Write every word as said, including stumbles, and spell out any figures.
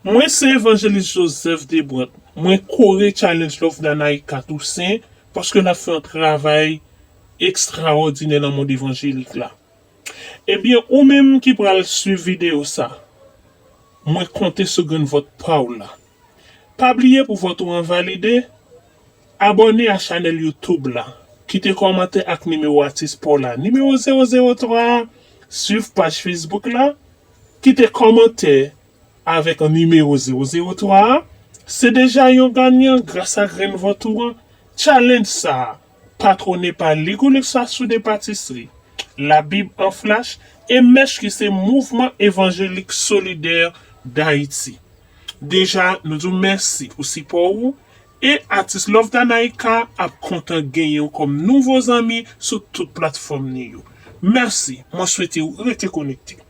Mwen se Evanjelis Joseph Debrant. Mwen kore Challenge Love Danaïka Toussaint paske l ap fè yon travay ekstraòdinè nan mond evanjelik la. Ebyen, ou menm ki pral swiv videyo sa, mwen konte sou grenn vòt pa w la. Pa bliye pou vòt ou an valide, abòne a chanèl YouTube la, kite kòmantè ak nimewo atis pa w la, nimewo zewo zewo twa a, swiv paj Facebook la, kite kòmantè avèk nimewo zewo zewo twa a, se deja yon ganyan gras a grenn vòt ou an. Challenge sa a, patwone pa Ligou Luxassou de Patisserie, Labib an Flash e mèch ki se Mouvman Evanjelik Solidè Dayiti. Deja, nou di w mèsi pou sipò ou e atis Love Danaïka ap kontan genyen w kòm nouvo zanmi sou tout platfòm li yo. Mèsi, mwen swete w rete konekte.